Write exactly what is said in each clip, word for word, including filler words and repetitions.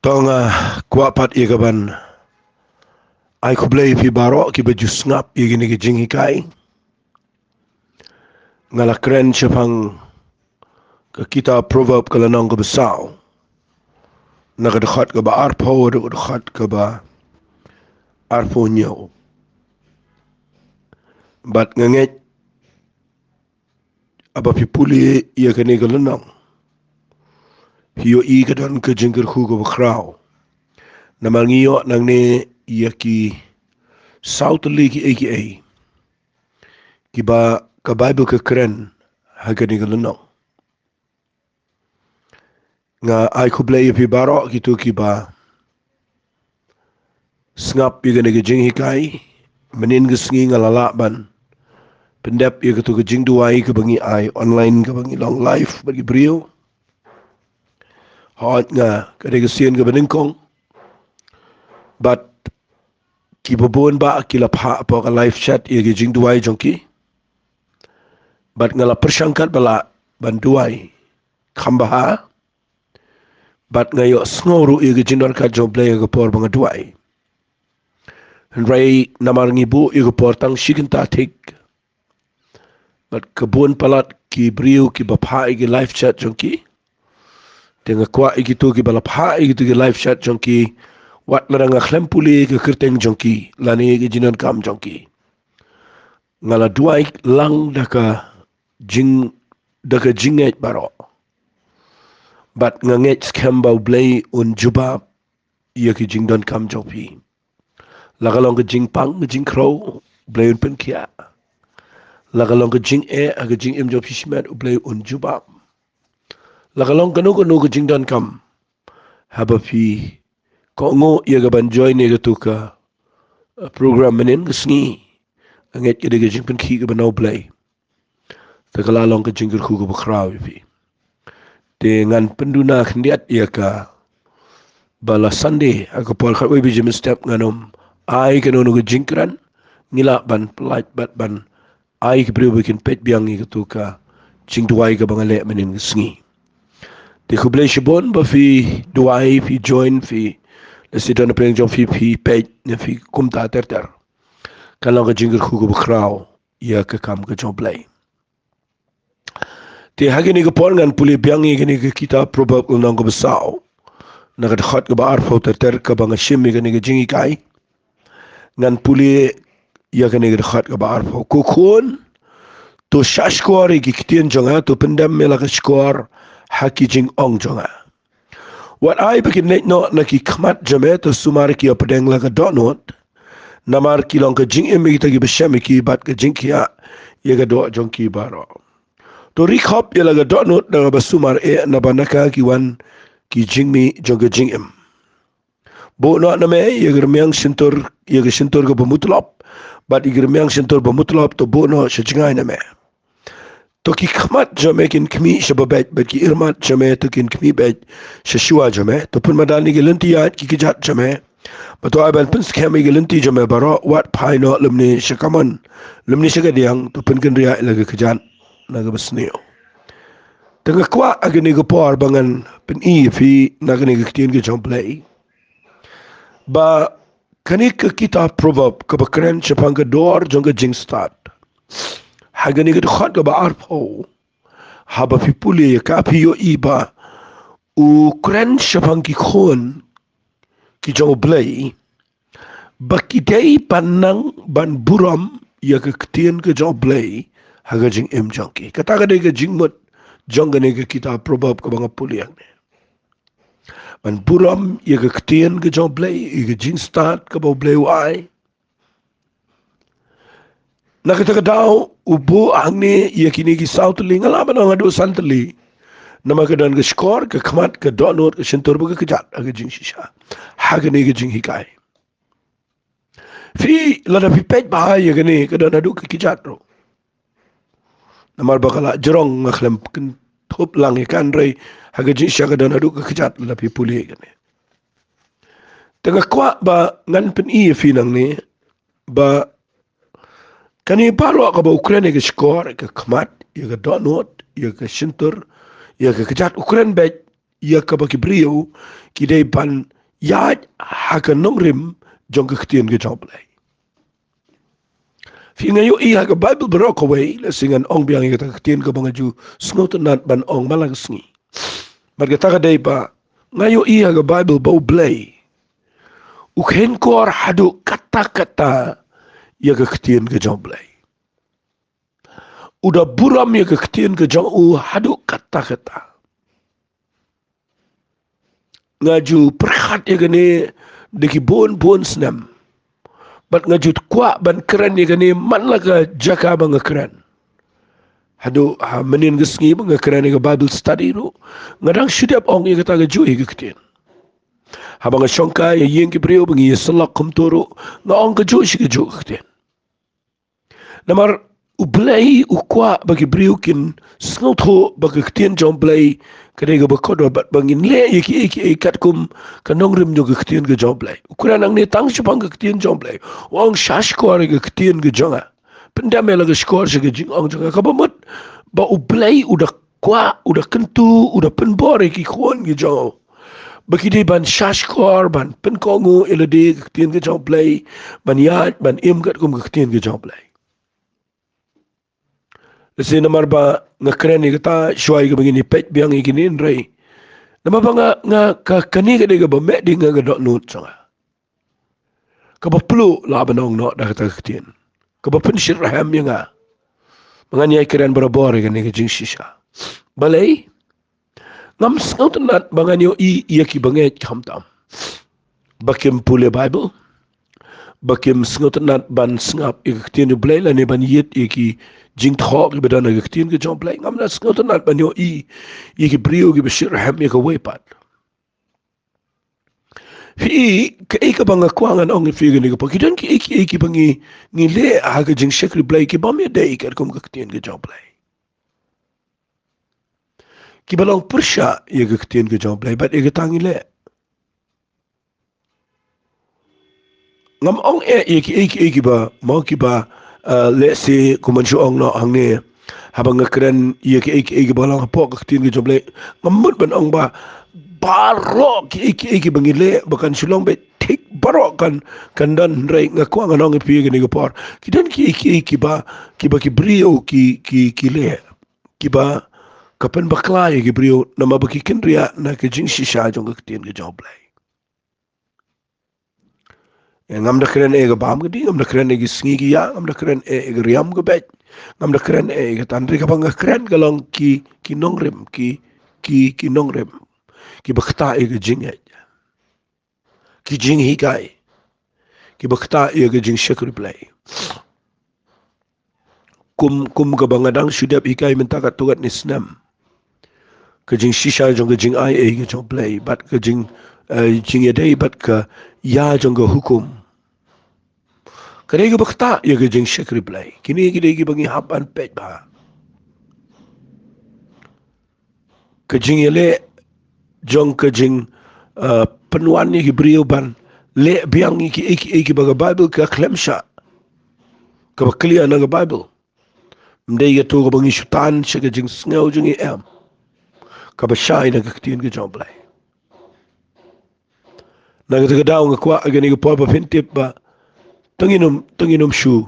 To nga kwah pat ïa ka ban ai khublei ïa phi baroh kiba ju sngap ïa kine ki jinghikai. Nga la kren shaphang ka kitab Proverb ka lynnong kaba saw, na ka dkhot kaba arphew haduh ka dkhot kaba arphew hynñiew. Bad nga ngeit haba phi pule ïa kane ka lynnong, phi ïohi ka don ka jingkyrkhu kaba khraw. Namar ngi ïoh nangne ïa ki saw tylli kiei kiei kiba ka Baibl ka kren ha kane ka lynnong. Nga ai khublei ïa phi baroh kito kiba sngap ïa kane ka jinghikai. Mynnin ka sngi nga la lah ban pyndep ïa kato ka jingduwai kaba ngi ai online, kaba ngi long live bad ki briew. Hooid, nga, ka dei ka sien kaba nyngkong. Bad kiba bun bah ki la phah hapoh ka live chat ïa ki jingduwai jong ki. Bad nga la pyrshang katba lah ban duwai kham bha. Bad nga ïohsngew ruh ïa ka jingdonkam jong U Blei ha ka por ba nga duwai. Hynrei namar ngi buh ïa ka por tang shi kynta thik, bad ka bun palat ki briew kiba phah ïa ki live chat jong ki. Te nga kwah ïa kito kiba la phah ïa kito ki live chat jong ki, wat lada nga khlem pule ïa ka kyrteng jong ki lane ïa ka jingdonkam jong ki, nga la duwai lang da ka jing, da ka jingngeit baroh. Bad nga ngeit skhem ba U Blei un jubab ïa ki jingdonkam jong phi. La ka long ka jingpang, ka jingkhrew, U Blei un pynkhiah. La ka long ka jingeh ha ka jingim jong phi shimet, U Blei un jubab. La ka long kano kano ka jingdonkam, haba phi kohnguh ïa ka ban join ïa kato ka, uh, program mynnin ka sngi, nga ngeit ka dei ka jingpynkhih kaba na U Blei. Te ka la long ka jingkyrkhu kaba khraw ïa phi. Te ngan pynduna khyndiat ïa ka, ba la Sunday ha ka por khatwei baje mynstep ngan ym ai kano kano ka jingkren. Ngi lah ban pynlait bad ban ai ki briew ba kin peit biang ïa kato ka jingduwai kaba nga leh mynnin ka sngi. Te khublei shibun ba phi duwai, phi join, phi, lehse don na pdeng jong phi, phi peit ne phi kumta ter ter. Ka long ka jingkyrkhu kaba khraw ïa ka kam ka jong U Blei. Te ha kane ka por ngan pule biang ïa kane ka kitab Proverb lynnong kaba saw, na ka dkhot kaba arphew ter ter kaba nga shim ïa kane ka jinghikai. Ngan pule ïa kane ka dkhot kaba arphew. Ko khun, to shahshkor ïa ki ktien jong nga, to pyndem me la ka shkor ha ki jingong jong nga. Wat ai ba kin leit noh na ki khmat jong me, to sumar ki hapdeng la ka dohnud. Namar ki long ka jingim ïa kita kiba shem ïa ki, bad ka jingkhiah ïa ka doh jong ki baroh. To ri khop ïa la ka dohnud na kaba sumar eh, naba na ka ki wan ki jingmih jong ka jingim. Buh noh na me ïa ka rmiang shyntur, ïa ka shyntur kaba mutlop, bad ïa ka rmiang shyntur ba mutlop to buh noh sha jngai na me. To ki khmat jong me kin khmih sha babeit, bad ki irmat jong me to kin khmih beit sha shuwa jong me. To pynmadan ïa ki lynti ïaid ki kjat jong me, bad to ai ban pynskhem ïa ki lynti jong me baroh. Wat phai noh lymne sha kamon, lymne sha kadiang, to pynkynriah ïa la ka kjat na kaba sniew. Te nga kwah ha kane ka por ba ngan pyni ïa phi na kane ka ktien ka jong U Blei, ba kane ka kitab Proverb kaba kren shaphang ka dor jong ka jingstad, ha kane ka dkhot kaba arphew, haba phi pule ïa ka phi ïohi ba u kren shaphang ki khun ki jong U Blei, ba ki dei ban nang ban burom ïa ka ktien ka jong U Blei ha ka jingim jong ki. Kata ka dei ka jingmut jong kane ka kitab Proverb kaba nga pule hangne. Ban burom ïa ka ktien ka jong U Blei, ïa ka jingstad kaba U Blei u ai. Na kata ka daw u buh hangne ïa kine ki saw tylli, nga lah ban ong haduh san tylli. Namar ka don ka shkor, ka khmat, ka dohnud, ka shyntur bad ka kjat ha ka jingshisha, ha kane ka jinghikai. Phi, lada phi peit bha ïa kane, ka don haduh ka kjat ruh. Namar ba ka la jrong, nga khlem kynthup lang ïa ka, hynrei ha ka jingshisha ka don haduh ka kjat lada phi pule ïa kane. Te nga kwah ba ngan pyni ïa phi nangne ba kane baroh kaba u kren ïa ka shkor, ïa ka khmat, ïa ka dohnud, ïa ka shyntur, ïa ka kjat, u kren beit ïa kaba ki briew ki dei ban ïaid ha ka nongrim jong ka ktien ka jong U Blei. Phi, nga ïohi ha ka Baibl baroh kawei, lehse ngan ong biang ïa kata ka ktien kaba nga ju sngewtynnat ban ong man la ka sngi. Bad kata ka dei ba nga ïohi ha ka Baibl ba U Blei u kheiñ kor haduh katta katta ïa ka ktien ka jong U Blei. U da burom ïa ka ktien ka jong u haduh katta katta. Nga ju pyrkhat ïa kane da ki bun bun snem. Bad nga ju kwah ban kren ïa kane man la ka jaka ba nga kren. Haduh ha mynnin ka sngi ba nga kren ïa ka Bible study ruh, nga dang shu dep ong ïa kata kajuh ïa ka ktien. Haba nga shongkai ïa ïing ki briew ba ngi ïa syllok kumto ruh, nga ong kajuh shi kajuh ka ktien. Namar U Blei u kwah ba ki briew kin sngewthuh ba ka ktien jong U Blei ka dei kaba kordor, bad ba ngin leh ïa kiei kiei katkum ka nongrim jong ka ktien ka jong U Blei. U kren nangne tang shaphang ka ktien jong U Blei. U ong, sha shkor ïa ka ktien ka jong nga. Pyndem ïa la ka shkor sha ka jingong jong nga. Kaba mut ba U Blei u da kwah, u da kyntu, u da pynbor ïa ki khun ki jong u ba ki dei ban sha shkor, ban pynkohnguh ïa lade ka ktien ka jong U Blei, ban ïaid ban im katkum ka ktien ka jong U Blei. Lehse namar ba nga kren ïa kata shuwa ïa kaba ngin ïa peit biang ïa kine, hynrei namar ba nga, nga ka, kane ka dei kaba meh ding ha ka dohnud jong nga. Kaba pynlut lah ban ong noh da kata ka ktien, kaba pynshitrhem ïa nga ba ngan ïai kren barabor ïa kane ka jingshisha. Balei? Ngam sngewtynnat ba ngan ïohi ïa ki bangeit khamtam ba kim pule Baibl, ba kim sngewtynnat ban sngap ïa ka ktien U Blei lane ban ïeit ïa ki jingthoh kiba don ha ka ktien ka jong U Blei. Ngam da sngewtynnat ban ïohi ïa ki briew kiba shitrhem ïa kawei pat. Phi, kaei kaba nga kwah ngan ong ïa phi kane ka por, ki don kiei kiei kiba ngi, ngi leh ha ka jingshakri Blei ki bym ïadei katkum ka ktien ka jong U Blei. Kiba long pyrshah ïa ka ktien ka jong U Blei bad ïa kata ngi leh. Ngam ong eh ïa kiei kiei kiba, mo, kiba, eh, lehse kumba shu ong noh hangne, haba nga kren ïa kiei kiei kiba long hapoh ka ktien ka jong U Blei, ngam mut ban ong ba baroh kiei kiei kiba ngi leh ba kan shu long beit thik baroh kan, kan don, hynrei nga kwah ngan ong ïa phi kane ka por, ki don kiei kiei kiba, kiba ki briew ki, ki, ki leh kiba ka pynbakla ïa ki briew namar ba ki kynriah na ka jingshisha jong ka ktien ka jong U Blei. Eh, ngam da kren eh ïa ka bam ka dih, ngam da kren eh ïa ka sngi ka ïa, ngam da kren eh ïa ka riam ka beit, ngam da kren eh ïa kata, hynrei kaba nga kren ka long ki, ki nongrim, ki, ki, ki nongrim, kiba ktah ïa ka jingngeit, ki jinghikai kiba ktah ïa ka jingshakri Blei. Kum, kum kaba nga dang shu dep hikai mynta katto katne snem, ka jingshisha jong ka jingai ei ka jong U Blei bad ka jing, eh, jingïadei bad ka ïa jong ka hukum. Ka dei kaba ktah ïa ka jingshakri Blei. Kine ki dei kiba ngi hap ban peit bha. Ka jingïaleh jong ka jing, eh, pynwan ïa ki briew ban leh biang ïa kiei kiei kiba ka Baibl ka khlem shah, kaba clear na ka Baibl. Ym dei kato kaba ngi shu tan sha ka jingsngew jong ngi, em, kaba shai na ka ktien ka jong U Blei. Na kata ka daw nga kwah ïa kane ka por ba phin tip ba tang ngin ym, tang ngin ym shu,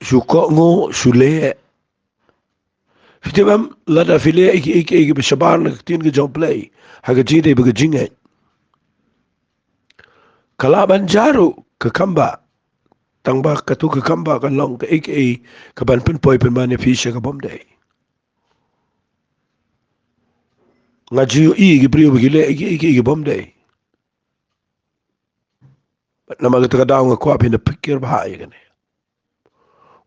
shu kohnguh, shu leh. Phi tip em, lada phi leh ïa kiei kiei kiba shabar na ka ktien ka jong U Blei ha ka jingïadei bad ka jingngeit, ka lah ban jia ruh ka kam ba, tang ba kato ka kam ba kan long kaei kaei kaban pynpoi pynban ïa phi sha ka bymdei. Nga ju ïohi ïa ki briew ba ki leh ïa kiei kiei kiba ym dei. Bad namar kata ka daw nga kwah phin da pyrkhat bha ïa kane.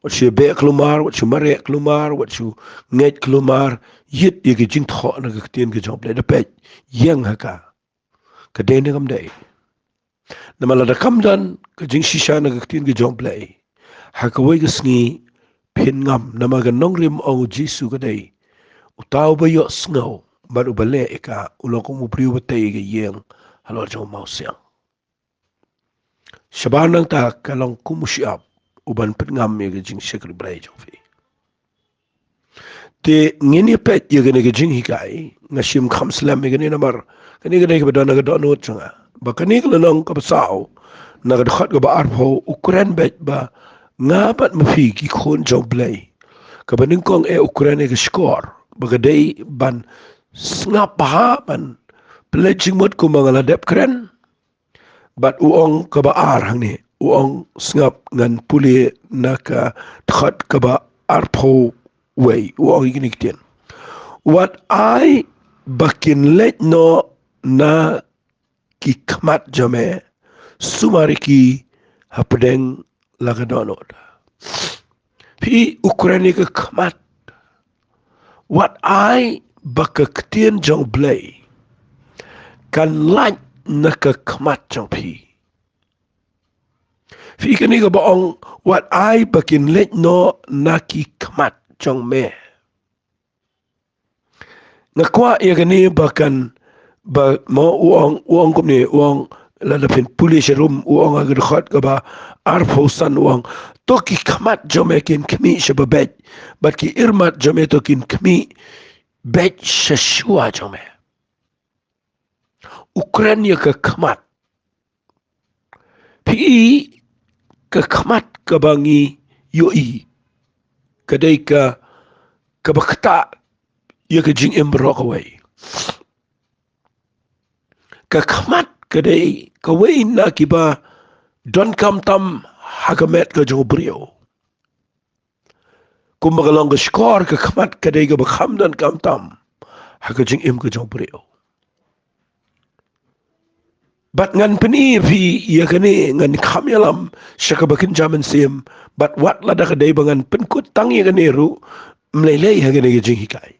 Wat shu beh kulmar, wat shu mareh kulmar, wat shu ngeit kulmar, ïit ïa ki jingthoh na ka ktien ka jong U Blei, da peit ïeng ha ka, ka dei ne kam dei. Namar lada kam don ka jingshisha na ka ktien ka jong U Blei, ha kawei ka sngi phin ngam, namar ka nongrim, ong U Jisu, ka dei uta uba ïohsngew bad uba leh ïa ka u long kum u briew uba tei ïa ka ïing halor jong u mawsiang. Shabar nangta ka long kum u shyiap uban pyngam ïa ka jingshakri Blei jong phi. Te ngin ïa peit ïa kane ka jinghikai, nga shim kham slem ïa kane namar kane ka dei kaba don ha ka dohnud jong nga. Ba kane ka lynnong kaba saw, na ka dkhot kaba arphew, u kren beit ba nga bad ma phi ki khun jong U Blei, kaba nyngkong eh u kren ïa ka shkor ba ka dei ban sngap bha, ban pynleit jingmut kumba nga la dep kren. Bad u ong kaba ar hangne, u ong, sngap, ngan pule na ka dkhot kaba arphew wei, u ong ïa kine ki ktien: Wat ai ba kin leit noh na ki khmat jong me, sumar ïa ki hapdeng la ka dohnud. Phi, u kren ïa ka khmat. Wat ai ba ka ktien jong U Blei kan lait na ka khmat jong phi. Phi, kane kaba ong, wat ai ba kin leit noh na ki khmat jong me. Nga kwah ïa kane ba kan, ba mo u ong, u ong kumne, u ong, lada phin pule sharum, u ong ha ka dkhot kaba arphew san, u ong, to ki khmat jong me kin khmih sha babeit, bad ki irmat jong me to kin khmih beit sha shuwa jong me. U kren ïa ka khmat. Phi, ka khmat kaba ngi ïohi ka dei ka, kaba ktah ïa ka jingim baroh kawei. Ka khmat ka dei kawei na kiba donkam tam ha ka met ka jong u briew. Kumba ka long ka shkor, ka khmat ka dei kaba kham donkam tam ha ka jingim ka jong u briew. Bad ngan pyni ïa phi ïa kane, ngan kham ïalam sha kaba kynja mynsiem, bad wat lada ka dei ba ngan pynkut tang ïa kane ruh, ym lei lei ha kane ka jinghikai.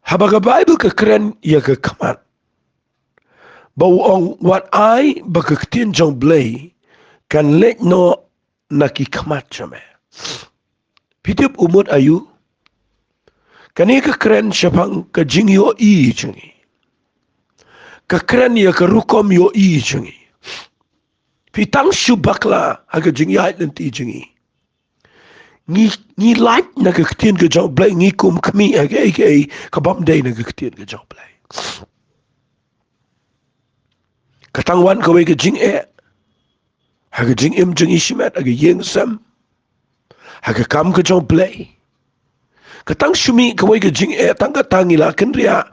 Haba ka Baibl ka kren ïa ka khmat, ba u ong, wat ai ba ka ktien jong U Blei kan leit noh na ki khmat jong me. Phi tip u mut aïu? Kane ka kren shaphang ka jingïohi jong ngi. Ka kren ïa ka rukom ïohi jong ngi. Phi, tang shu bakla ha ka jingïaid lynti jong ngi, ngi, ngi lait na ka ktien ka jong U Blei, ngi kum khmih ha kaei kaei ka bym dei na ka ktien ka jong U Blei. Ka tang wan kawei ka jingeh ha ka jingim jong ngi shimet, ha ka ïing sem, ha ka kam ka jong U Blei. Ka tang shu mih kawei ka jingeh, tang kata ngi la kynriah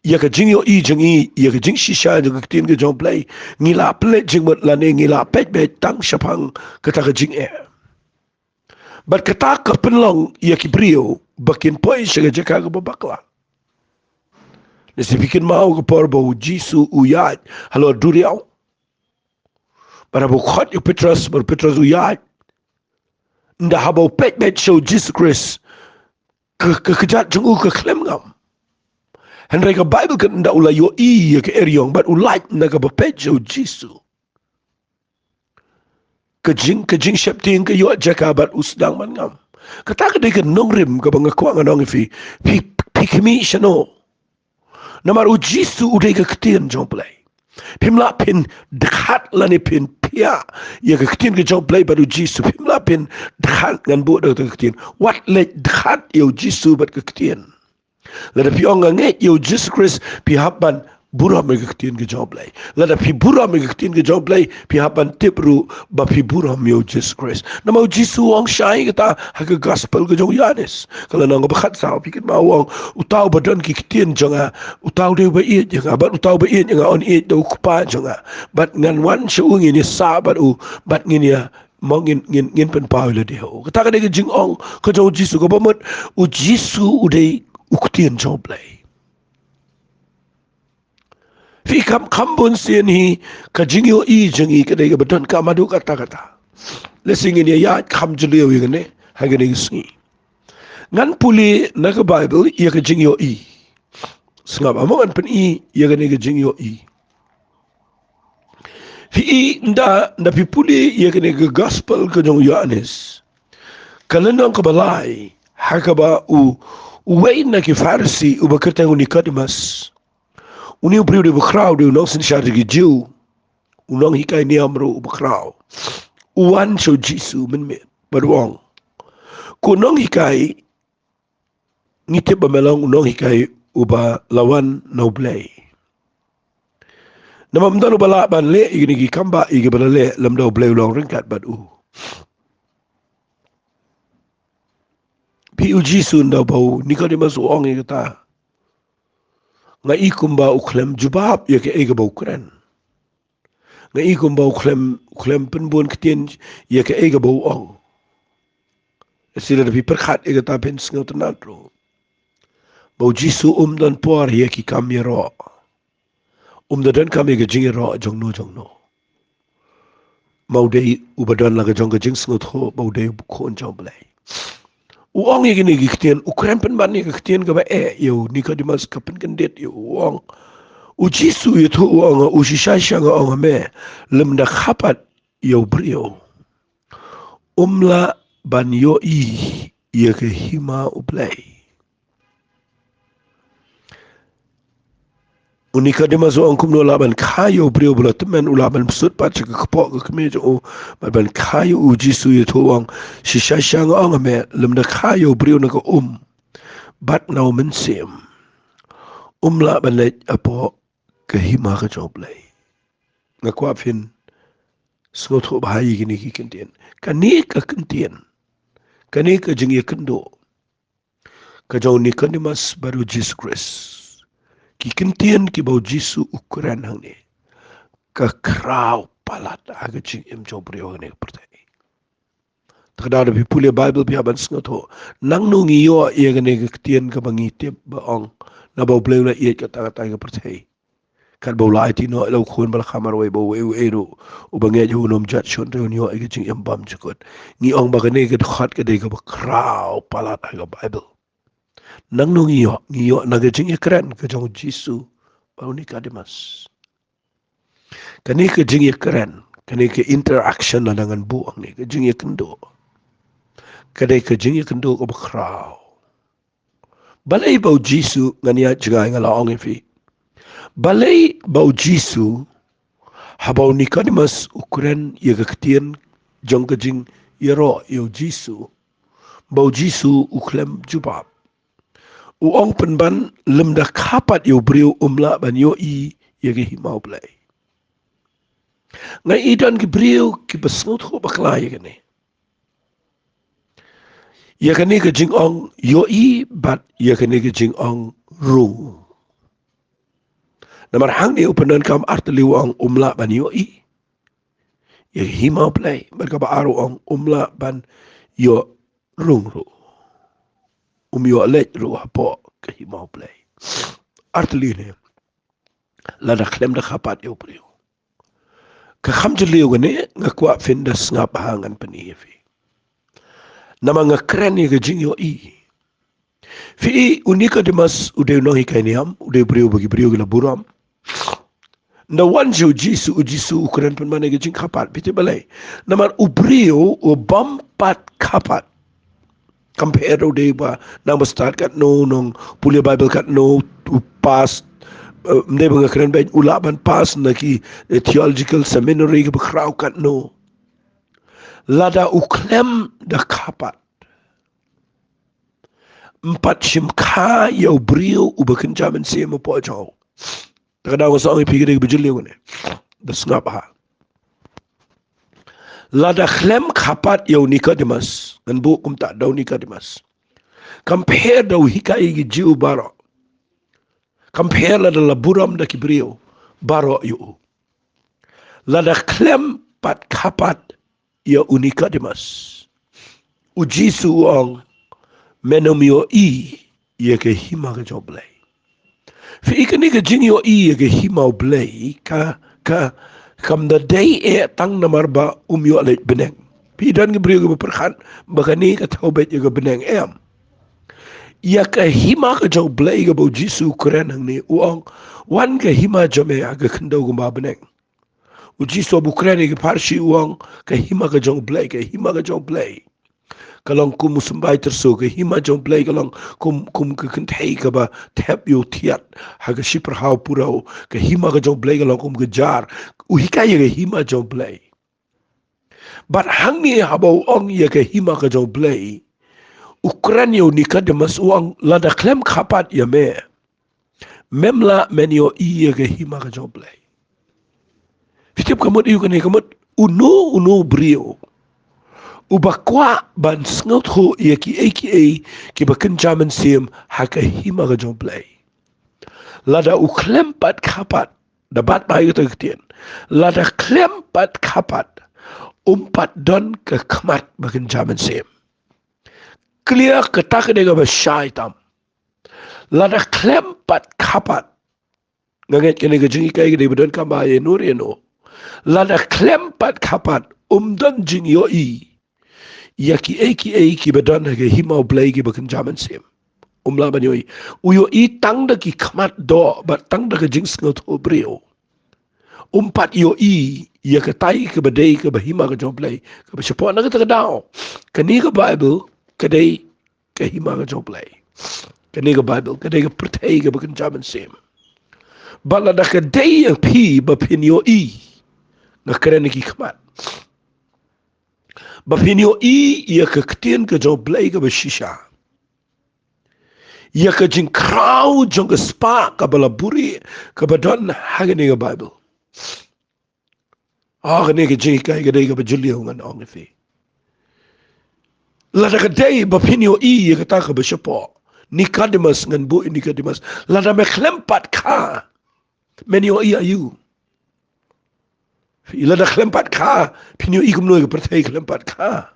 ïa ka jingïohi jong ngi ïa ka jingshisha jong ka ktien ka jong U Blei. Ngi la pynleit jingmut lane ngi la peit beit tang shaphang kata ka jingeh. Bad kata ka pynlong ïa ki briew ba kin poi sha ka jaka kaba bakla. Lehse phi kynmaw ka por ba u Jisu u ïaid halor duriaw. Bad haba u khot ïa u Petros, bad u Petros u ïaid. Ynda haba u peit beit sha u Jisu Khrist, ka, ka kjat jong u ka khlem ngam. Hynrei ka Baibl ka, ynda u la ïohi ïa ka eriong bad u lait na kaba peit sha u Jisu, ka jing, ka jingsheptieng ka ïoh jaka bad u sdang ban ngam. Kata ka dei ka nongrim kaba nga kwah ngan ong ïa phi. Phi, phi khmih shano? Namar u Jisu u dei ka ktien jong U Blei. Phim lah phin dkhat lane phin phiah ïa ka ktien ka jong U Blei bad u Jisu. Phim lah phin dkhat, ngan buh da ka ktien. Wat leit dkhat ïa u Jisu bad ka ktien. Lada phi ong nga ngeit ïa u Jisu Khrist, phi hap ban burom ïa ka ktien ka jong U Blei. Lada phi burom ïa ka ktien ka jong U Blei, phi hap ban tip ruh ba phi burom ïa u Jisu Khrist. Namar u Jisu u ong shai kata ha ka gospel ka jong u Ïoannis, ka lynnong kaba khatsaw, phi kynmaw, u ong, uta uba don ki ktien jong nga, uta u dei uba ïeit ïa nga, bad uta uba ïeit ïa nga un ïeit da u Kpa jong nga. Bad ngan wan sha u, ngin ïasah bad u, bad ngin ïa, mo, ngin, ngin, ngin pynpaw ïa lade ha u. Kata ka dei ka jingong ka jong u Jisu, kaba mut u Jisu u dei u ktien jong U Blei. Phi, kham, kham bun sien hi ka jingïohi jong ngi ka dei kaba donkam haduh katta katta. Lehse ngin ïa ïaid kham jylliew ïa kane ha kane ka sngi. Ngan pule na ka Baibl ïa ka jingïohi. Sngap, amo ngan pyni ïa kane ka jingïohi. Phi, ynda, ynda phi pule ïa kane ka gospel ka jong u Ïoannis, ka lynnong kaba lai, ha kaba u, uwei na ki Pharisi uba kyrteng u Nicodemus, une u briew u dei u bakhraw, u dei u nongsynshar jong ki Jiw, u nonghikai niam ruh u bakhraw, u wan sha u Jisu mynmiet bad u ong, Ko nonghikai, ngi tip ba me long u nonghikai uba la wan na U Blei. Namar ym don uba lah ban leh ïa kine ki kam ba ïa kiba la leh lymda U Blei u long ryngkat bad u. Phi, u Jisu ynda ba u Nicodemus u ong ïa kata, nga i kumba u khlem jubab ïa kaei kaba u kren. Nga i kumba u khlem, u khlem pynbun ktien ïa kaei kaba u ong. Shisha lada phi pyrkhat ïa kata phin sngewtynnad ruh ba u Jisu um don por ïa ki kam ïaroh. Um da donkam ïa ka jingïaroh jong no jong no. Ma u dei uba don la ka jong ka jingsngewthuh ba u dei u khun jong U Blei. U ong ïa kine ki ktien, u kren pynban ïa ka ktien kaba eh ïa u Nicodemus, ka pynkyndit ïa u, u ong. U Jisu ïathuh u ong, u shisha shisha nga ong ha me, lymda kha pat ïa u briew um lah ban ïohi ïa ka hima U Blei. U Nicodemus u ong kumno lah ban kha ïa u briew ba la tymmen, u lah ban sut pat sha ka kpoh ka kmie jong u, bad ban kha ïa u. Jisu ïathuh u ong, shisha shisha nga ong ha me, lymda kha ïa u briew na ka um bad na u mynsiem, um lah ban leit hapoh ka hima ka jong U Blei. Nga kwah phin sngewthuh bha ïa kine ki kyntien. Kane ka kyntien, kane ka jingïakynduh ka jong u Nicodemus bad u Jisu Khrist, ki kyntien kiba u Jisu u kren hangne, ka khraw palat ha ka jingim jong u briew hangne ha ka pyrthei. Te ka daw da phi pule Baibl phi hap ban sngewthuh, nangno ngi ïoh ïa kane ka ktien kaba ngi tip ba ong, naba U Blei u la ïeit katta katta ïa ka pyrthei, katba u la aiti noh ïa la u Khun ba la kha marwei, ba uei uei ruh uba ngeit ha u un ym jot shun, te un ïoh ïa ka jingim bymjukut. Ngi ong ba kane ka dkhot ka dei kaba khraw palat ha ka Baibl. Nangno ngi ïoh? Ngi ïoh na ka jingïakren ka jong u Jisu bad u Nicodemus. Kane ka jingïakren, kane ka interaction, lada ngan buh hangne, ka jingïakynduh, ka dei ka jingïakynduh kaba khraw. Balei ba u Jisu, ngan ïa jngai, nga la ong ïa phi, balei ba u Jisu, haba u Nicodemus u kren ïa ka ktien jong ka jingïaroh ïa u Jisu, ba u Jisu u khlem jubab? U ong pynban, lymda kha pat ïa u briew um lah ban ïohi ïa ka hima U Blei. Nga i don ki briew kiba sngewthuh bakla ïa kane, ïa kane ka jingong ïohi bad ïa kane ka jingong rung. Namar hangne u pyndonkam artylli, u ong um lah ban ïohi ïa ka hima U Blei, bad kaba ar u ong um lah ban ïoh rung ruh, um ïoh leit ruh hapoh ka hima U Blei. Artylli ne, lada khlem da kha pat ïa u briew. Ka kham jylliew kane, nga kwah phin da sngap ha, ngan pyni ïa phi. Namar nga kren ïa ka jingïohi. Phi i, u Nicodemus u dei u nonghikai niam, u dei u briew ba ki briew ki la burom. Ynda wan sha u Jisu, u Jisu u kren pynban ïa ka jingkha pat. Phi tip balei? Namar u briew u bym pat kha pat, compare da u dei ba nang ba stad katno, nongpule Baibl katno, u pass, eh, ym dei ba nga kren beit, u lah ban pass na ki, eh, theological seminary kaba khraw katno. Lada u khlem da kha pat, ym pat shim kha ïa u briew uba kynja mynsiem hapoh jong u. Te ka daw nga sa ong ïa phi ka dei kaba jylliew kane. Da sngap ha. Lada khlem kha pat ïa u Nicodemus, ngan buh kumta da u Nicodemus, compare da u hikai ïa ki Jiw baroh, compare lada la burom da ki briew baroh ïa u, lada khlem pat kha pat ïa u Nicodemus, u Jisu u ong, men ym ïohi ïa ka hima ka jong U Blei. Phi i, kane ka jingïohi ïa ka hima U Blei ka, ka, kam da dei eh tang namar ba um ïoh leit bneng. Phi, don ki briew kiba pyrkhat ba kane ka thew beit ïa ka bneng, em. Ïa ka hima ka jong U Blei kaba u Jisu u kren hangne, u ong, wan ka hima jong me ha ka khyndew kumba bneng. U Jisu haba u kren ïa ki Pharisi u ong, ka hima ka jong U Blei, ka hima ka jong U Blei ka long kum u symbai tyrso, ka hima jong U Blei ka long kum, kum ka kynthei kaba thep ïa u thiat ha ka shipyrhaw puraw, ka hima ka jong U Blei ka long kum ka jar. U hikai ïa ka hima jong U Blei. Bad hangne haba u ong ïa ka hima ka jong U Blei, u kren ïa u Nicodemus, u ong, lada khlem kha pat ïa me, mem lah men ïohi ïa ka hima ka jong U Blei. Phi tip ka mut aïu kane? Ka mut uno uno u briew uba kwah ban sngewthuh ïa kiei kiei kiba kynja mynsiem ha ka hima ka jong U Blei, lada u khlem pat kha pat, da bat bha ïa kata ka ktien, lada khlem pat kha pat, um pat don ka khmat ba kynja mynsiem. Clear? Kata ka dei kaba shai tam. Lada khlem pat kha pat, nga ngeit kane ka jinghikai ka dei ba donkam bha ïa no ïa no. Lada khlem pat kha pat, um don jingïohi ïa kiei kiei kiba don ha ka hima U Blei kiba kynja mynsiem. Um lah ban ïohi. U ïohi tang da ki khmat doh bad tang da ka jingsngewthuh briew. Um pat ïohi ïa katai kaba dei kaba hima ka jong U Blei kaba shapoh. Na kata ka daw, kane ka Baibl ka dei ka hima ka jong U Blei. Kane ka Baibl ka dei ka pyrthei kaba kynja mynsiem. Bad lada ka dei ïa phi ba phin ïohi, nga kren ïa ki khmat, ba phin ïohi ïa ka ktien ka jong U Blei kaba shisha, ïa ka jingkhraw jong ka spah kaba la buhrieh kaba don ha kane ka Baibl. Ah, kane ka jinghikai ka dei kaba jylliew, ngan ong ïa phi. Lada ka dei ba phin ïohi ïa kata kaba shapoh, Nicodemus, ngan buh ïa Nicodemus, lada me khlem pat kha, men ïohi aïu? Lada khlem pat kha, phin ïohi kumno ïa ka pyrthei khlem pat kha?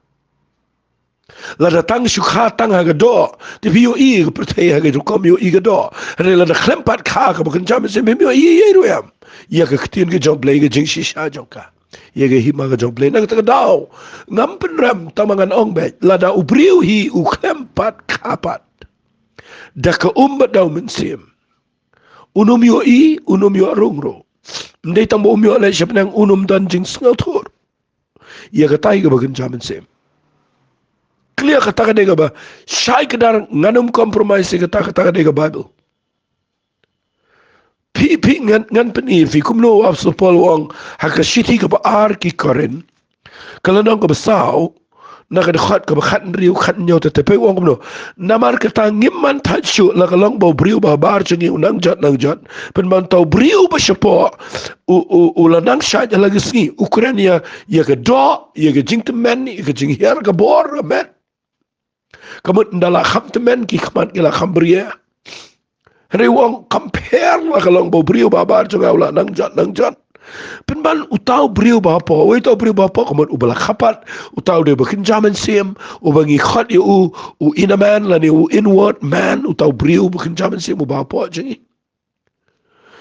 Lada tang shu kha tang ha ka doh, te phi ïohi ka pyrthei ha ka rukom ïohi ka doh. Hynrei lada khlem pat kha kaba kynja mynsiem, phim ïohi ei ei ruh em ïa ka ktien ka jong U Blei, ka jingshisha jong ka, ïa ka hima ka jong U Blei. Na kata ka daw, ngam pynrem, tang ba ngan ong beit, lada u briew hi u khlem pat kha pat da ka um bad da u mynsiem, un ym ïohi, un ym ïoh rung ruh. Ym dei tang ba um ïoh leit sha bneng, un ym don jingsngewthuh ïa katai kaba kynja mynsiem. Clear? Kata ka dei kaba shai kdar, ngan ym compromise ïa kata, kata ka dei ka Baibl. Phi, phi, ngan, ngan pyni ïa phi kumno u Apostol Paul u ong ha ka shithi kaba ar ki Korinth, ka lynnong kaba saw, na ka dkhot kaba khathynriew, khathynñiew, te, te phi, u ong kumno: Namar kata ngim man thait shuh la ka long ba u briew ba habar jong ngi u nang jot nang jot, pynban uta u briew ba shapoh u, u, u la nang shait ha la ka sngi. U kren ïa, ïa ka doh, ïa ka jingtymmen, ïa ka jinghiar ka bor, amen. Ka mut ynda la kham tymmen ki khmat ki la kham bria. Hynrei u ong kam pher la ka long ba u briew ba habar jong nga u la nang jot nang jot, pynban uta u briew ba hapoh. Uei uta u briew ba hapoh? Ka mut uba la kha pat, uta u dei uba kynja mynsiem, uba ngi khot ïa u u inner man lane u inward man, uta u briew uba kynja mynsiem uba hapoh jong ngi.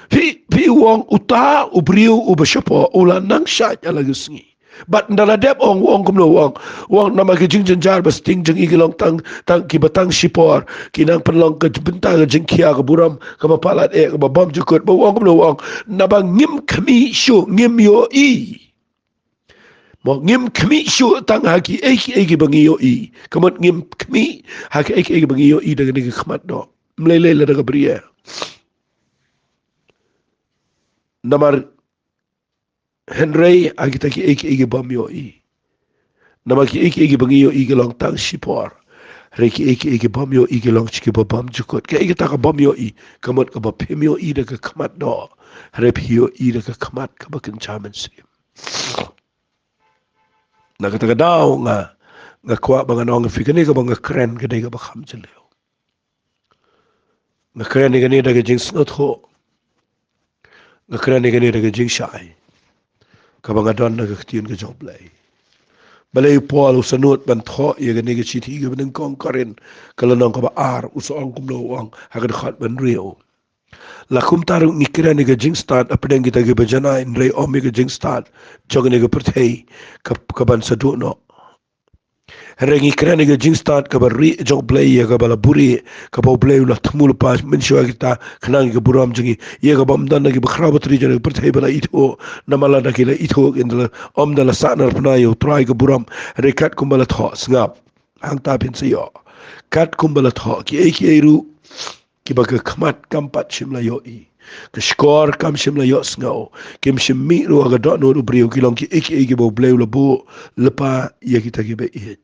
Phi, phi, u ong uta u briew uba shapoh u la nang shait ha la ka sngi. Bad ynda la dep, ong, u ong kumno, u ong, u ong namar ki jingjynjar ba sting jong ngi ki long tang, tang, kiba tang shipor, ki nang pynlong ka bynta ka jingkhia ka burom kaba palat eh, kaba bymjukut. Bad u ong kumno, u ong naba ngim khmih shuh, ngim ïohi. Mo, ngim khmih shuh tang ha kiei kiei kiba ngi ïohi. Ka mut ngim khmih ha kiei kiei kiba ngi ïohi da kane ka khmat doh, ym lei lei lada ka bria. Namar hynrei ha kita kiei kiei ki bym ïohi. Namar kiei kiei kiba ngi ïohi ki long tang shipor. Hynrei kiei kiei ki bym ïohi ki long shi kiba bymjukut. Kaei kata ka bym ïohi? Ka mut kaba phim ïohi da ka khmat doh, hynrei phi ïohi da ka khmat kaba kynja mynsiem. Na kata ka daw nga, nga kwah ba ngan ong ïa phi, kane kaba nga kren ka dei kaba kham jylliew. Nga kren ïa kane da ka jingsngewthuh. Nga kren ïa kane da ka jingshai kaba nga don na ka ktien ka jong U Blei. Balei u Paul u sngewthuh ban thoh ïa kane ka shithi kaba nyngkong Korinth, ka lynnong kaba ar, u sa ong kumno, u ong ha ka dkhot ba hynriew: La kumta ruh ngi kren ïa ka jingstad hapdeng kita kiba janai, hynrei ym ïa ka jingstad jong kane ka pyrthei ka, kaban sa duh noh. Hynrei ngi kren ïa ka jingstad kaba rieh jong U Blei, ïa kaba la buhrieh, kaba U Blei u la thmu lypa mynshuwa ïa kita, khnang ïa ka burom jong ngi, ïa kaba ym don na kiba khraw batri jong ka pyrthei ba la ithuh. Namar lada ki la ithuh, ynda la, ym da la sahnarphna ïa U Trai ka burom. Hynrei katkum ba la thoh, sngap, hangta phin sa ïoh. Katkum ba la thoh, kiei kiei ruh kiba ka khmat kam pat shym la ïohi, ka shkor kam shym la ïohsngew, kim shym mih ruh ha ka dohnud u briew, ki long kiei kiei kiba U Blei u la buh lypa ïa kita kiba ïeit.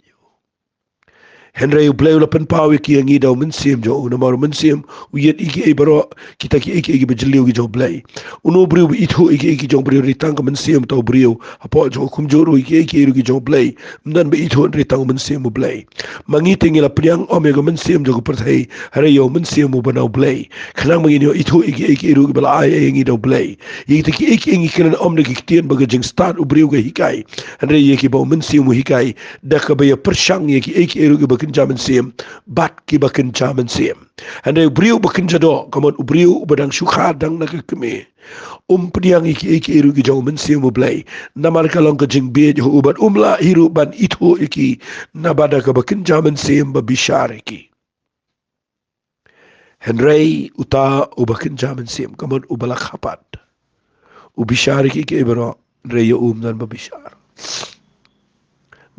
Hynrei U Blei u la pynpaw ïa ki ïa ngi da U Mynsiem jong u, namar U Mynsiem u ïeit ïa kiei baroh, kita kiei kiei kiba jylliew ki jong U Blei. Uno u briew uba ithuh ïa kiei kiei ki jong u briew, hynrei tang ka mynsiem uta u briew. Hapoh jong u kumjuh ruh ïa kiei kiei ruh ki jong U Blei, ym don ba ithuh hynrei tang U Mynsiem U Blei. Ma ngi te ngi la pdiang ym ïa ka mynsiem jong ka pyrthei, hynrei ïa U Mynsiem uba na U Blei, khnang ba ngin ïoh ithuh ïa kiei kiei ruh kiba la ai ïa ngi da U Blei. Ïa kita kiei kiei ngi kren ym da ki ktien ba ka jingstad u briew ka hikai, hynrei ïa kiba U Mynsiem u hikai, da kaba ïa pyrshang ïa kiei kiei ruh kiba kynja mynsiem bad kiba kynja mynsiem. Hynrei u briew uba kynja doh, ka mut u briew uba dang shu kha dang na ka kmie, um pdiang ïa kiei kiei ruh ki jong U Mynsiem U Blei, namar ka long ka jingbieit ha u, bad um lah hi ruh ban ithuh ïa ki, naba da kaba kynja mynsiem ba bishar ïa ki. Hynrei uta uba kynja mynsiem, ka mut uba la kha pat, u bishar ïa kiei kiei baroh, hynrei ïa u ym don ba bishar.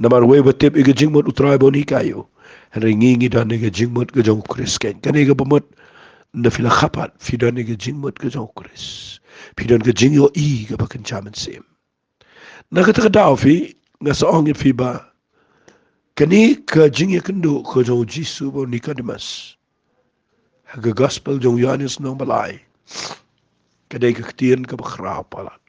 Namar uwei uba tip ïa ka jingmut U Trai ba un hikai ïa u. Hynrei ngi ngi don ïa ka jingmut ka jong U Khrist keiñ. Kane kaba mut, ynda phi la kha pat, phi don ïa ka jingmut ka jong U Khrist. Phi don ka jingïohi kaba kynja mynsiem. Na kata ka daw phi, nga sa ong ïa phi ba kane ka jingïakynduh ka jong U Jisu bad u Nikodemus, ha ka Gospel jong u Ïoannis lynnong ba lai, ka dei ka ktien kaba khraw palat.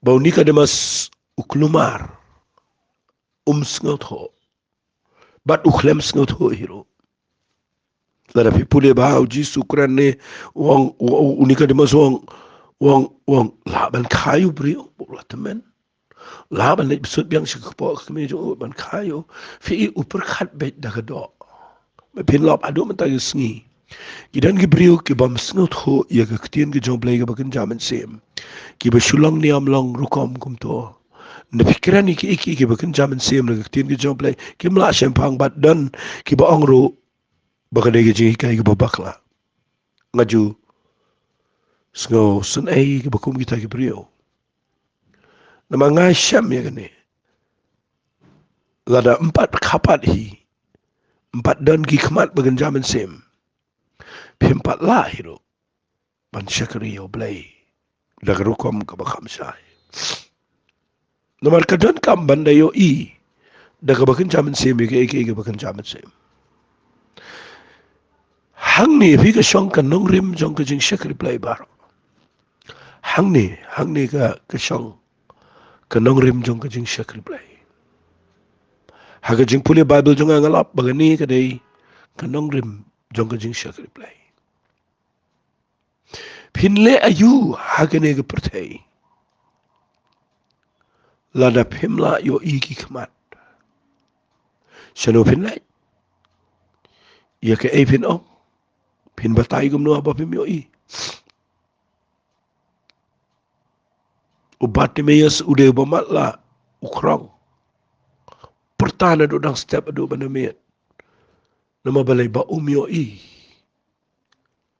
Ba u Nikodemus u kulmar, um sngewthuh, bad u khlem sngewthuh hi ruh. Lada phi pule bha, u Jisu u kren ne, u ong, u, u, u Nikodemus u ong, u ong, u ong, lah ban kha ïa u briew uba la tymmen? Lah ban leit bsut biang sha ka kpoh ka kmie jong u ban kha ïa u? Phi i u pyrkhat beit da ka doh. Ba phin lap haduh mynta ka sngi, ki don ki briew ki bym sngewthuh ïa ka ktien ka jong U Blei kaba kynja mynsiem, kiba shu long niam long rukom kumto. Ynda phi kren ïa kiei kiei kiba kynja mynsiem na ka ktien ka jong U Blei, kim lah shemphang, bad don kiba ong ruh ba ka dei ka jinghikai kaba bakla. Nga ju sngewsynei kiba kum kita ki briew. Namar nga shem ïa kane, lada ym pat kha pat hi, ym pat don ki khmat ba kynja mynsiem, phim pat lah hi ruh ban shakri ïa U Blei da ka rukom kaba kham shai. Namar ka donkam ban da ïohi da kaba kynja mynsiem ïa kiei kiei kiba kynja mynsiem. Hangne phi ka shong ka nongrim jong ka jingshakri Blei baroh. Hangne, hangne ka, ka shong ka nongrim jong ka jingshakri Blei. Ha ka jingpule Baibl jong nga, nga lap ba kane ka dei ka nongrim jong ka jingshakri Blei. Phin leh aïu ha kane ka pyrthei lada phim lah ïohi ki khmat? Shano phin leit? Ïa kaei phin ong? Phin batai kumno haba phim ïohi? U Bartimaeus u dei uba matlah, u khrong. Pyrta naduh dang step haduh ba na miet. Namar balei? Ba um ïohi.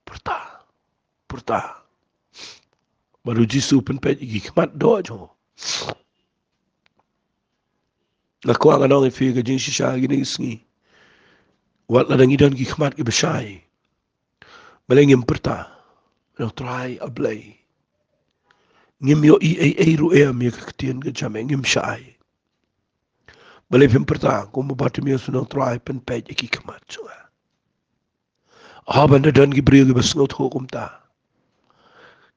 Pyrta, pyrta. Bad u Jisu u pynpeit ïa ki khmat doh jong u. Nga kwah ngan ong ïa phi ka jingshisha kine ki sngi, wat lada ngi don ki khmat kiba shai, balei ngim pyrta? Nong Trai A Blei, ngim ïohi ei ei ruh em ïa ka ktien ka jong me, ngim shai. Balei phim pyrta kum u Bartimaeus? Nong Trai, pynpeit ïa ki khmat jong nga. Haba nda don ki briew kiba sngewthuh kumta,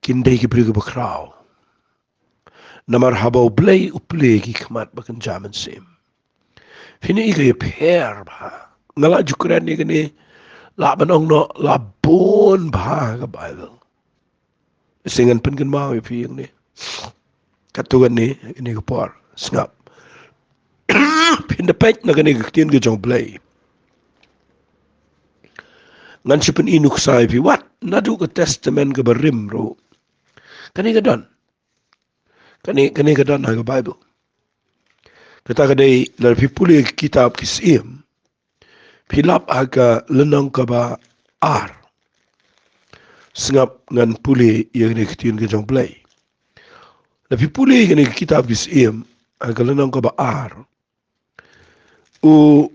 kin dei ki briew kiba khraw. Namar haba U Blei u plie ki khmat ba kynja mynsiem, phin ïohi ka ïapher bha. Nga la ju kren ïa kane, lah ban ong noh la bun bha ha ka Baibl. Shisha ngan pynkynmaw ïa phi ïa kane. Katto katne, kane ka por, sngap. Phin da peit na kane ka ktien ka jong U Blei. Ngan shu pyni nuksa ïa phi, wat naduh ka Testament kaba rim ruh kane ka don. Kane, kane ka don ha ka Baibl. Kata ka dei, lada phi pule ka kitab Ki Syiem, phi lap ha ka lynnong kaba ar. Sngap ngan pule ïa kane ka ktien ka jong U Blei. Lada phi pule ïa kane ka kitab Ki Syiem ha ka lynnong kaba ar, u,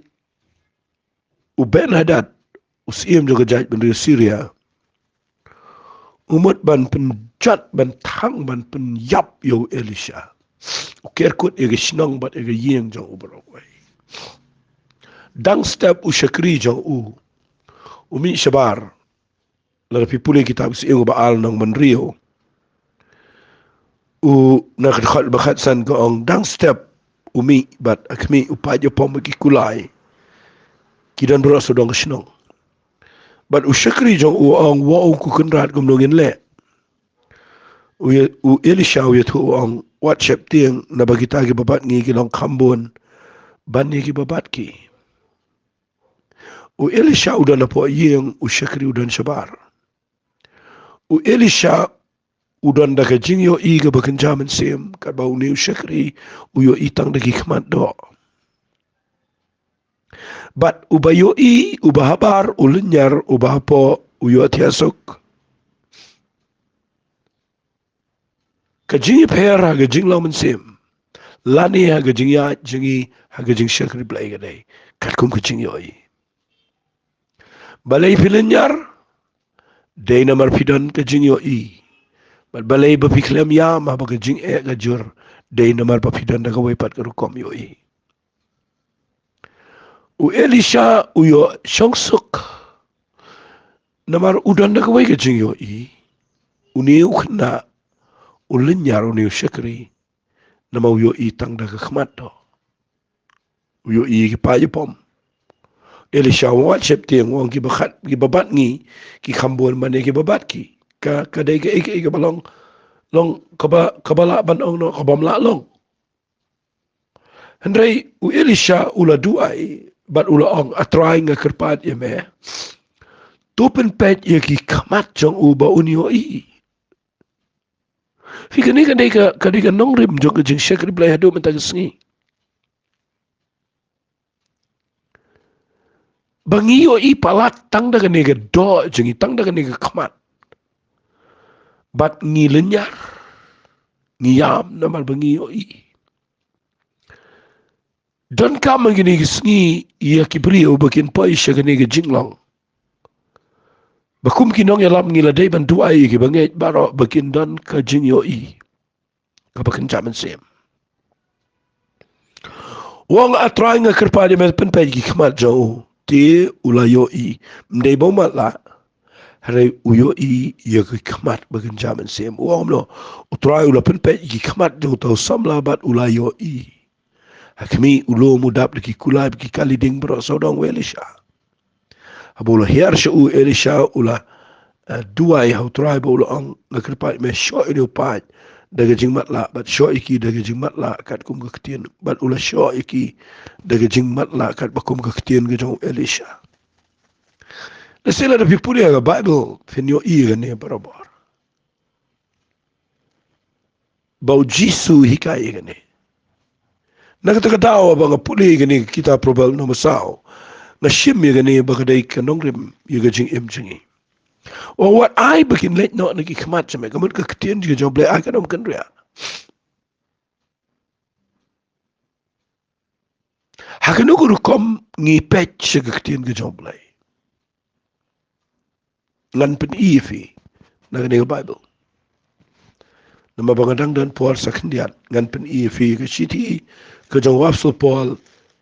u Ben-hadad, u syiem jong ka jaitbynriew Syria, u mut ban pynjot, ban thang, ban pynïap ïa u Elisha. U ker kut ïa ka shnong bad ïa ka ïing jong u baroh kawei. Dang step u shakri jong u, u mih shabar. Lada phi pule kitab Sying u ba ar nong Mynriew, u na ka dkhot ba khatsan ka ong, dang step u mih bad ha khmih u pait ïa pom bad ki kulai ki don baroh sawdong ka shnong. Bad u shakri jong u u ong, wa u ko Kynrad, kumno ngin leh? U, u Elisha u ïathuh u ong, wat sheptieng, naba kita kiba bat ngi ki long kham bun ban ïa kiba bat ki. U Elisha u don hapoh ïing, u shakri u don shabar. U Elisha u don da ka jingïohi kaba kynja mynsiem, katba une u shakri u ïohi tang da ki khmat doh. Bad uba ïohi, uba habar, u lynñiar, uba hapoh, u ïohthiah suk. Ka jingïapher ha ka jinglong mynsiem, lane ha ka jingïaid jong ngi ha ka jingshakri Blei, ka dei katkum ka jingïohi. Balei phi lynñiar? Dei namar phi don ka jingïohi. Bad balei ba phi khlem ïam haba ka jingeh ka jur? Dei namar ba phi don da kawei pat ka rukom ïohi. U Elisha u ïoh shong suk namar u don da kawei ka jingïohi. Une u khynnah u lynñiar, une u shakri, namar u ïohi tang da ka khmat doh. U ïohi ki pait ïa pom. Elisha u ong, wat sheptieng, u ong, kiba khat, kiba bat ngi ki kham bun ban ïa kiba bat ki. Ka, ka dei kaei kaei kaba long, long kaba, kaba lah ban ong noh, kabym lah long. Hynrei u Elisha u la duwai bad u la ong, A Trai, nga kyrpad ïa me, to pynpeit ïa ki khmat jong u ba un ïohi. Phi, kane ka dei ka, ka dei ka nongrim jong ka jingshakri Blei haduh mynta ka sngi. Ba ngi ïohi palat tang da kane ka doh jong ngi, tang da kane ka khmat. Bad ngi lynñiar, ngi ïam namar ba ngi ïohi. Donkam ha kine ki sngi ïa ki briew ba kin poi sha kane ka jinglong, ba kum ki nongïalam ngi la dei ban duwai ïa kiba ngeit baroh ba kin don ka jingïohi kaba kynja mynsiem. U ong, A Trai, nga kyrpad ïa me, pynpeit ki khmat jong u. Te u la ïohi, ym dei ba u matlah, hynrei u ïohi ïa ki khmat ba kynja mynsiem. U ong kumno? U Trai u la pynpeit ki khmat jong uta u samla bad u la ïohi. Ha khmih u lum u dap da ki kulai bad ki kali ding baroh sawdong u Elisha. Haba u la hiar sha u, Elisha u la, eh, duwai ha u Trai bad u la ong, nga kyrpad ïa me, shoh ïa une u paid da ka jingmatlah, bad shoh ïa ki da ka jingmatlah katkum ka ktien, bad u la shoh ïa ki da ka jingmatlah katba kum ka ktien ka jong u Elisha. Lehse lada phi pule ha ka Baibl phin ïohi ïa kane barabor. Ba u Jisu u hikai ïa kane. Na kata ka daw ba nga pule ïa kane ka kitab Proverb number saw, nga shim ïa kane ba ka dei ka nongrim ïa ka jingim jong ngi. U ong, wat ai ba kin leit noh na ki khmat jong me, ka mut ka ktien ka jong u Blei ai, kam kynriah. Ha kano ka rukom ngi peit sha ka ktien ka jong u Blei? Ngan pyni ïa phi na kane ka Baibl. Namar ba nga dang don por sa khyndiat, ngan pyni ïa phi ka shithi ka jong u Apostol Paul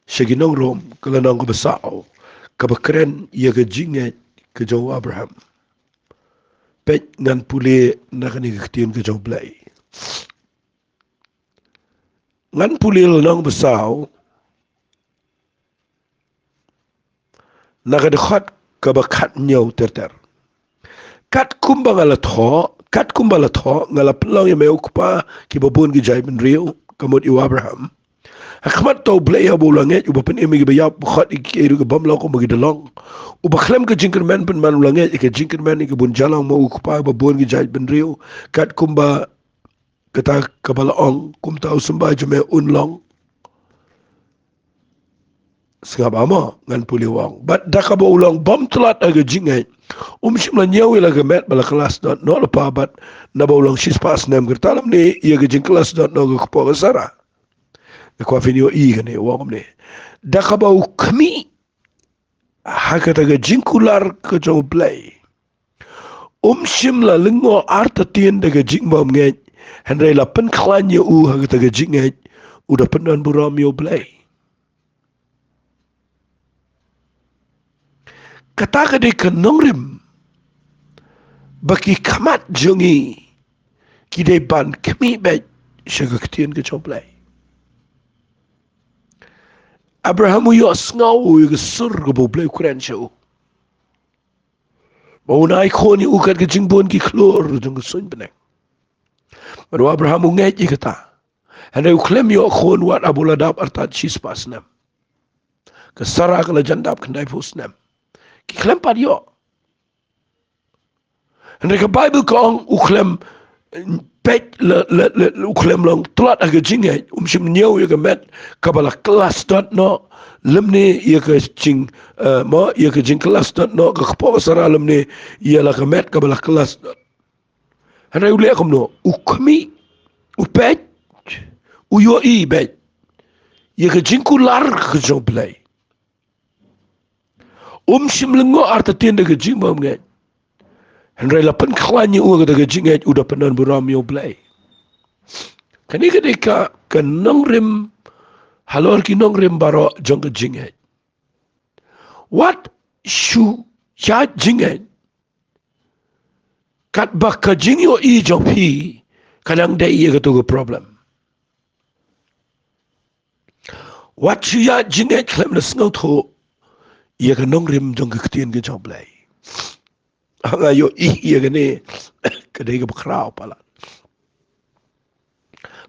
sha ki nong Rom, ka lynnong kaba saw, kaba kren ïa ka jingngeit ka jong u Abraham. Peit, ngan pule na kane ka ktien ka jong u Blei. Ngan pule lynnong ba saw, na ka dkhot kaba khathynñiew ter ter. Katkum ba nga la thoh, katkum ba la thoh, nga la pynlong ïa me u kpa kiba bun ki jaitbynriew, ka mut ïa u Abraham. Ha khmat uta u Blei, haba u la ngeit, uba pynim ïa kiba ïap, uba khot ïa kiei ruh kiba bymlong kumba ki da long. Uba khlem ka jingkyrmen pynban u la ngeit ïa ka jingkyrmen ïa ka bun jynjar, mo, u kpa uba bun ki jaitbynriew, katkum ba kata kaba la ong, kumta u symbai jong me un long. Sngap, amo, ngan pule, u ong. Bad da kaba u long bym tlot ha ka jingngeit, um shym la ñiew ïa la ka met ba la kylla sdot noh lypa bad naba u long shispah snem, kata lymne ïa ka jingkylla sdot noh ka kpoh ka Sara. Nga kwah phin ïohi kane, u ong kumne. Da kaba u khmih ha kata ka jingkular ka jong u Blei, um shym la lyngngoh artatien da ka jingbymngeit, Hynrei la pynkhlaiñ ïa u ha kata ka jingngeit, u da pyndonburom ïa U Blei. Kata ka dei ka nongrim ba ki khmat jong ngi ki dei ban khmih beit sha ka ktien ka jong U Blei. Abraham u ïohsngew ïa ka sur kaba U Blei u kren sha u, ba un ai khun ïa u kat ka jingbun ki khlur jong ka suiñ bneng. Bad u Abraham u ngeit ïa kata. Hynrei u khlem ïoh khun wat haba u la dap artat shispah snem. Ka Sara ka la jan dap khyndaiphew snem. Ki khlem pat ïoh. Hynrei ka Baibl ka ong u khlem, eh, peit la, la, la, u khlem long tlot ha ka jingngeit, um shym ñiew ïa ka met kaba la kylla sdot noh, lymne ïa ka jing, eh, mo, ïa ka jingkylla sdot noh ka kpoh ka Sara, lymne ïa la ka met kaba la kylla sdot. Hynrei u leh kumno? U khmih, u peit, u ïohi beit ïa ka jingkular ka jong U Blei. Um shym lyngngoh artatien da ka jingbymngeit. Hynrei la pynkhlaiñ ïa u ha kata ka jingngeit, u da pyndonburom ïa U Blei. Kane ka dei ka, ka nongrim halor ki nongrim baroh jong ka jingngeit. Wat shu ïaid jingngeit katba ka jingïohi jong phi ka dang dei ïa kato ka problem. Wat shu ïaid jingngeit khlem da sngewthuh ïa ka nongrim jong ka ktien ka jong U Blei. Nga ïohi ïa kane ka dei kaba khraw palat.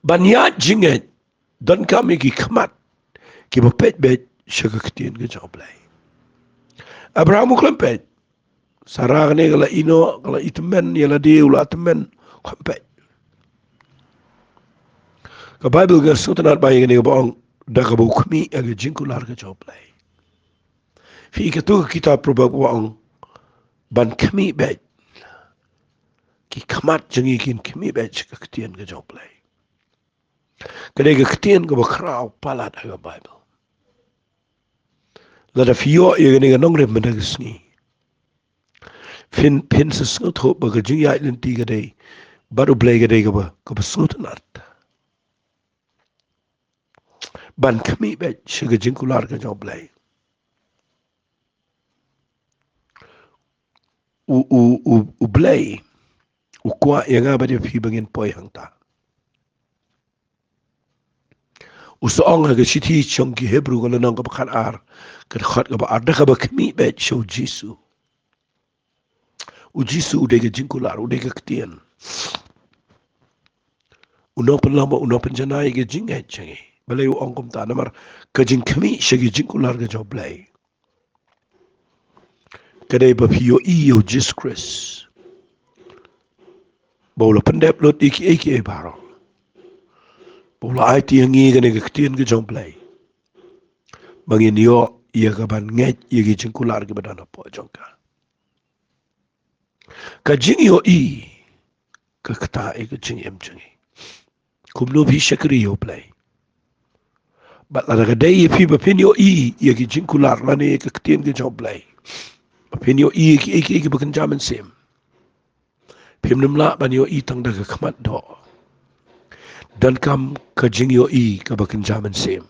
Ban ïaid jingngeit donkam ïa ki khmat kiba peit beit sha ka ktien ka jong U Blei. Abraham u khlem peit. Sara kane ka la ïehnoh, ka la ïatymmen ïa lade, u la tymmen, u khlem peit. Ka Baibl ka sngewtynnat bha ïa kane kaba ong da kaba u khmih ïa ka jingkular ka jong U Blei. Phi i kato ka kitab Proverb kaba ong ban khmih beit. Ki khmat jong ngi kin khmih beit sha ka ktien ka jong U Blei. Ka dei ka ktien kaba khraw palat ha ka Baibl. Lada phi ïoh ïa kane ka nongrim mynta ka sngi, phin, phin sa sngewthuh ba ka jingïaid lynti ka dei bad U Blei ka dei kaba, kaba sngewtynnat. Ban khmih beit sha ka jingkular ka jong U Blei. U, u, u, U Blei u kwah ïa nga bad ïa phi ba ngin poi hangta. U sa ong ha ka shithi jong ki Hebru ka lynnong kaba khatar, ka dkhot kaba ar, da kaba khmih beit sha U Jisu. U Jisu u dei ka jingkular, u dei ka ktien. U nongpynlong bad u nongpynjanai ka jingngeit jong ngi. Balei u ong kumta? Namar ka jingkhmih sha ka jingkular ka jong U Blei ka dei ba phi ïohi ïa U Jisu Khrist, ba u la pyndep lut ïa kiei kiei baroh, ba u la aiti ïa ngi kane ka ktien ka jong U Blei, ba ngin ïoh ïa ka ban ngeit ïa ki jingkular kiba don hapoh jong ka. Ka jingïohi ka ktah ïa ka jingim jong ngi. Kumno phi shakri ïa U Blei? Bad lada ka dei ïa phi ba phin ïohi ïa ki jingkular lane ïa ka ktien ka jong U Blei, ba phin ïohi ïa kiei kiei kiba kynja mynsiem, phim nym lah ban ïohi tang da ka khmat doh. Donkam ka jingïohi kaba kynja mynsiem.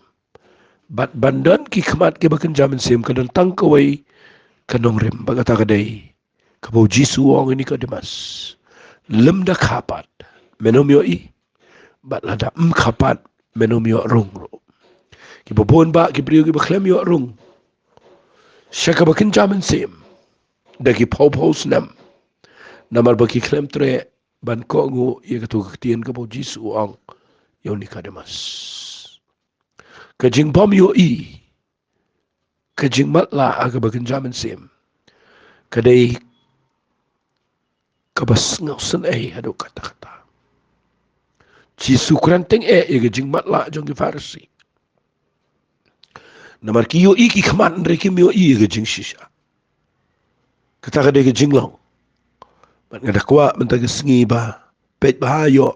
Bad ban don ki khmat kiba kynja mynsiem ka don tang kawei ka nongrim, bad kata ka dei kaba U Jisu u ong ïa u Nikodemus. Lymda kha pat men ym ïohi, bad lada ym kha pat men ym ïoh rung ruh. Kiba bun bah ki briew kiba khlem ïoh rung sha kaba kynja mynsiem da ki phew phew snem, namar ba ki khlem treh ban kohnguh ïa kato ka ktien kaba U Jisu u ong ïa u Nikodemus. Ka jingbym ïohi, ka jingmatlah ha kaba kynja mynsiem, ka dei kaba sngewsynei haduh katta katta. Jisu u kren teng eh ïa ka jingmatlah jong ki Pharisi. Namar ki ïohi ki khmat hynrei kim ïohi ïa ka jingshisha. Kata ka dei ka jinglong. Bad nga da kwah mynta ka sngi ba peit bha ïoh,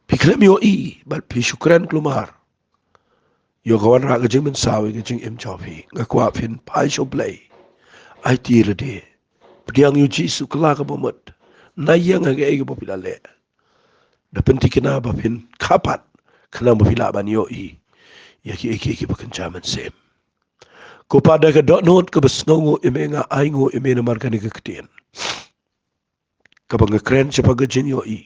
phi khlem ïohi bad phi shu kren kulmar, ïoh ka wanrah ka jingmynsaw ïa ka jingim jong phi. Nga kwah phin phai sha U Blei, aiti ïa lade, pdiang ïa U Jisu, kylla kaba mut, nang ïeng ha kaei kaba phi la leh. da pynthikna ba phin kha pat, khnang ba phi lah ban ïohi ïa kiei kiei kiba kynja mynsiem. Ko Pa, da ka dohnud kaba sngewnguh ïa me nga ainguh ïa me namar kane ka ktien kaba nga kren shaphang ka jingïohi.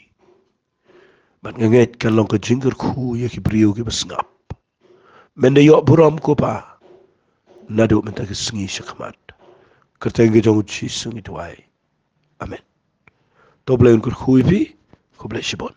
Bad nga ngeit kan long ka jingkyrkhu ïa ki briew kiba sngap. Men da ïoh burom ko Pa, naduh mynta ka sngi shakhmat. Kyrteng ka jong u Jisu ngi duwai. Amen. To Blei un kyrkhu ïa phi. Khublei shibun.